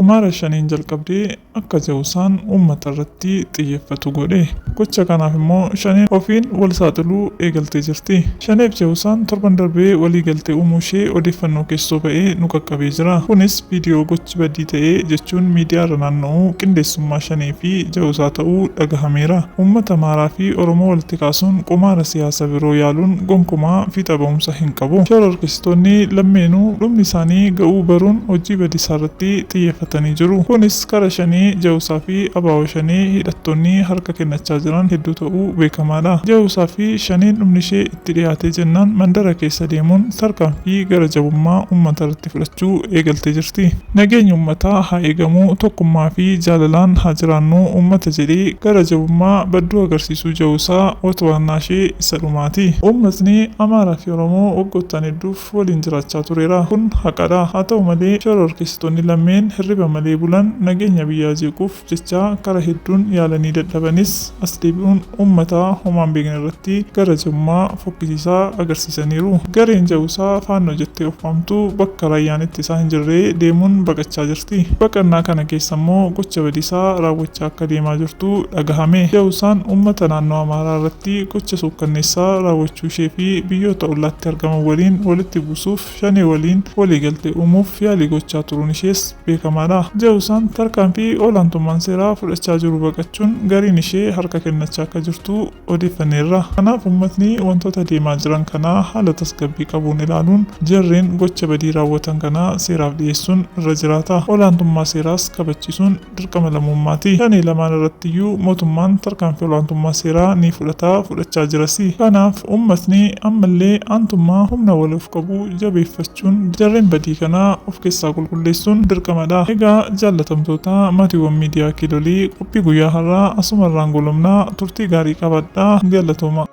Qumaara Shaneen jalqabdee akka Jawusaan uummata irratti xiyyeeffatu godhe. Gocha kanaaf immoo Shaneen ofiin wal saaxiluu eegaltee jirti. Shaneef Jawusaan torban darbee walii galtee uumuu ishee odeeffannoo keessoo ba'ee nu qaqqabee jira. Kunis viidiyoo gochi badii ta'ee jechuun miidiyaa irra naanna'uu qindeessummaa Shanee fi Jawusaa ta'uu dhagahameera. Uummata Amaaraa fi Oromoo walitti kaasuun qumaara siyaasa biroo yaaluun gonkumaa fiixa ba'umsa hin qabu. Shororkeessitoonni lammeenuu dhumni isaanii ga'uu baruun hojii badiisaa irratti xiyyeeffatanii jiru. Kunis kara Shanee, Jawusaa fi ABO Shanee hidhattoonni harka kennachaa jiran hedduu ta'uu beekamaadha. Jawusaa fi Shaneen dhumni ishee itti dhiyaatee jennaan mandara keessa deemuun tarkaanfii gara jabummaa uummata irratti fudhachuu eegaltee jirti. Nageenyi uummataa haa eegamu, tokkummaa fi jaalalaan haa jiraannu uummata jedhee gara jabummaa badduu agarsiisuu Jawusaa watwaannaa ishee isa dhumaati. Uummatni Amaaraa fi Oromoo waggoottan hedduuf waliin jiraachaa tureera. Kun haqadha. Haa ta'u malee shororkeessitoonni lammeen hirriba malee bulan nageenya biyyaa jeequuf jecha kara hedduun yaalanii dadhabanis as deebi'uun uummata homaa hin beekne irratti gara jabummaa fokkisiisaa agarsiisaniiru. Gareen Jawusaa Faannoo jettee of waamtu bakka raayyaan ittisaa hin jirre deemuun baqachaa jirti. Baqannaa kana keessa immoo gocha badiisaa raawwachaa akka deemaa jirtu dhagahame. Jawusaan uummata naannoo Amaaraa irratti gocha suukkanneessaa raawwachuu ishee fi biyyoota ollaatti argaman waliin walitti buusuuf Shanee waliin waliigaltee uumuuf yaalii gochaa turuun ishees beekamaadha. Jawusaan tarkaanfii olaantummaan seeraa fudhachaa jiru baqachuun gariin ishee harka kennachaa akka jirtu odeeffanneerra. Kanaaf uummatni wantoota deemaa jiran kana haala tasgabbii qabuun ilaaluun jarreen gocha badii raawwatan kana seeraaf dhiyeessuun irra jiraata. Olaantummaa seeraas kabachiisuun dirqama lammummaati. Shanee lamaan irrattiyyuu mootummaan tarkaanfii olaantummaa seeraa ni fudhata, fudhachaa jirasi. Kanaaf uummatni ammallee aantummaa humna waloof qabu jabeeffachuun jarreen badii kana of keessaa qulqulleessuun dirqamadha. Egaa jaallatamtoota maatiiwwan miidiyaa Kiilolii qophii guyyaa har'aa asumarraan goolabna. Turtii gaarii qabaadhaa. Galatooma.